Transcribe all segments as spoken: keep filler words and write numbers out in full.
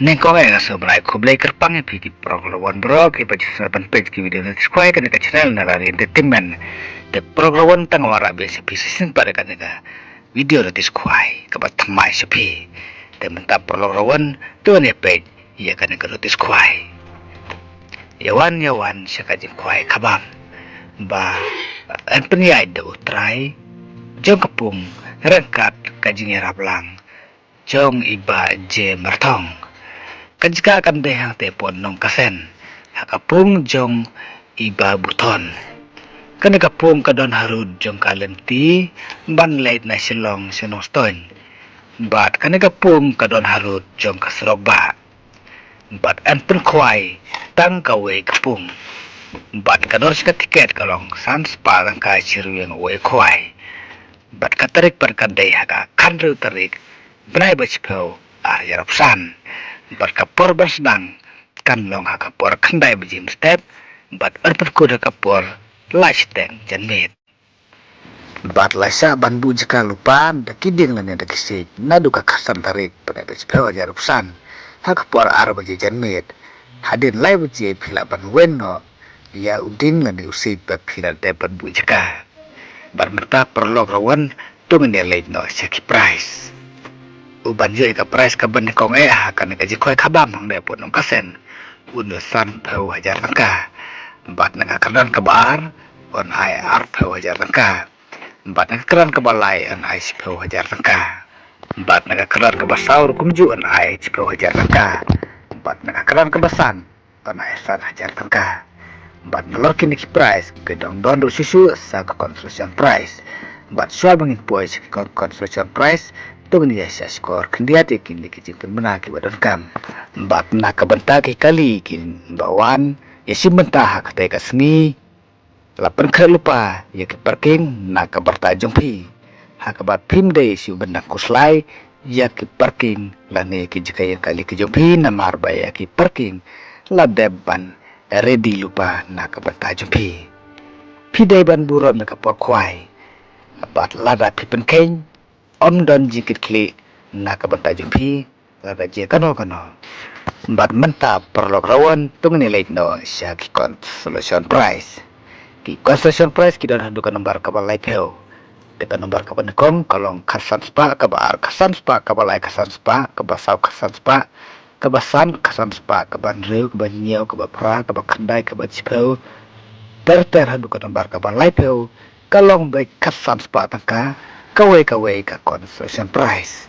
Nyngkong eh nga sngewbha ban ai khublei kyrpang ïa phi ki paralok rawon baroh kiba ju sngewbha ban peit ki video notice khwai kane ka channel Nalari Entertainment. Te paralok rawon tang wanrah biang sha phi shisien pat ïa kane ka video notice khwai kaba thymmai sha phi. Te mynta paralok rawon to ngin ïa peit ïa kane ka notice khwai. Ïa wan ïa wan sha ka jingkhwai khabam ba yn pynïaid da u trai jong ka pung ryngkat ka jingïarap lang jong i Bah J Marthong. Ka jaka kan dei hangtei pdeng Nongkasen ha ka pung jong i Bah Buthon. Kane ka pung ka don harud jong ka lynti ban leit na Shillong sha Nongstoiñ. Bad kane ka pung ka don harud jong ka surok bah. Bad yn pynkhwai tang kawei ka pung. Bad ka dor sha ka tiket ka long san spah tyngka shi ryngwiang uwei u khwai. Bad ka tarik pat ka dei ha ka khathynriew tarik bnai ba shiphew ar hajar arphew san. Bad ka por ban sdang kan long ha ka por khyndai baje mynstep bad yn pynkut ha ka por lai shiteng janmiet. Bad la shah ban buh jaka lypa da ki dieng lane da ki siej naduh ka khatsan tarik bnai ba shiphew ar hajar arphew san ha ka por ar baje janmiet. Hadien lai baje phi lah ban weng noh ïa u dieng lane u siej ba phi la dep ban buh jaka. Bad mynta paralok rawon to ngin ïa leit noh sha ki prize. U ban ïoh ïa ka prize kaba nyngkong eh ha kane ka jingkhwai khabam hangne pdeng Nongkasen un ïoh sanphew hajar tyngka. Bad na ka kyrdan kaba ar yn ai arphew hajar tyngka. Bad na ka kyrdan kaba lai yn ai shiphew hajar tyngka. Bad na ka kyrdan kaba saw ruh kumjuh yn ai shiphew hajar tyngka. Bad na ka kyrdan kaba san yn ai san hajar tyngka. Bad nalor kine ki prize ki dang don ruh shuh shuh sa ka consolation prize. Bad shuwa ba ngin poi sha ki con- consolation prize to ngin ïa shah shkor khyndiat ïa kine ki jingpynbna kiba donkam. Bad na ka bynta ki kali kiba wan ïashim bynta ha katei ka sngi, la pynkhreh lypa ïa ki parking na ka bynta jong phi. Ha kaba phim dei shu ban dang khuslai ïa ki parking lane ki jaka ïeng kali ki jong phi namar ba ïa ki parking la dep ban ready lypa na ka bynta jong phi. Phi dei ban burom ïa ka por khwai. Bad lada phi pynkheiñ ym don jingkitkhlieh na ka bynta jong phi lada jia kano kano. Bad mynta paralok rawon to ngin ïa leit noh sha ki consolation prize. Ki consolation prize ki don haduh ka nombar kaba laiphew. Te ka nombar kaba nyngkong ka long khatsan spah, kaba ar khatsan spah, kaba lai khatsan spah, kaba saw khatsan spah, kaba san khatsan spah, kaba hynriew, kaba hynñiew, kaba phra, kaba khyndai, kaba shiphew. Ter ter haduh ka nombar kaba laiphew ka long beit khatsan spah tyngka kawei kawei ka consolation prize.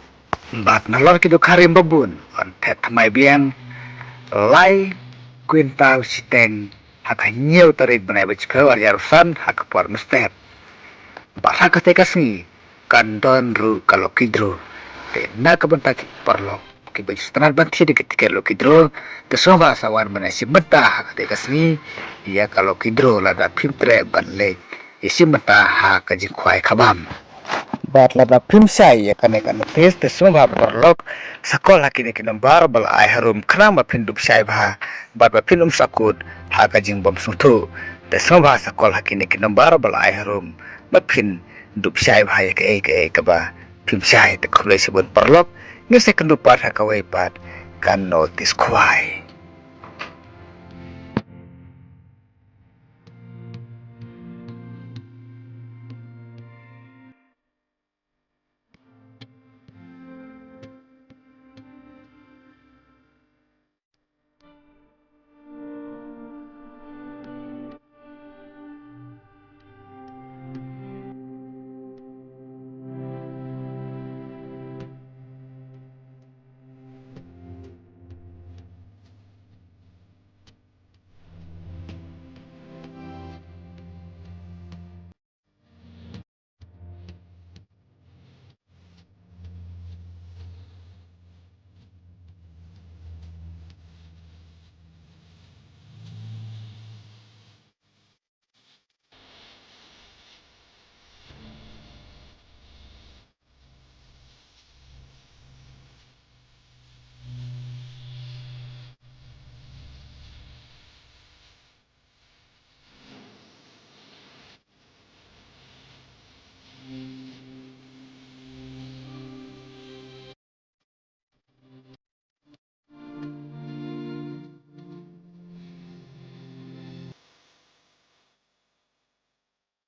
Bad nalor ki dkhar rim babun yn phet thymmai biang lai kwintal shiteng ha ka hynñiew tarik bnai ba shiphew ar hajar arphew san ha ka por mynstep. Bad ha katei ka sngi kan don ruh ka lucky draw. Te na ka bynta ki paralok kiba ju sngewtynnat ban thied ïa ki tiket lucky draw, te sngewbha sa wan ban ïashim bynta ha katei ka sngi ïa ka lucky draw lada phim treh ban leit ïashim bynta ha ka jingkhwai khabam. Bad lada phim shai ïa kane ka notice te sngewbha paralok sa call ha kine ki nombar ba la ai harum khnang ba phin dup shai bha bad ba phin ym sahkut ha ka jingbym sngewthuh. Te sngewbha sa call ha kine ki nombar ba la ai harum ba phin dup shai bha ïa kaei kaei kaba phim shai. Te khublei shibun paralok, ngin sa ïakynduh pat ha kawei pat ka notice khwai.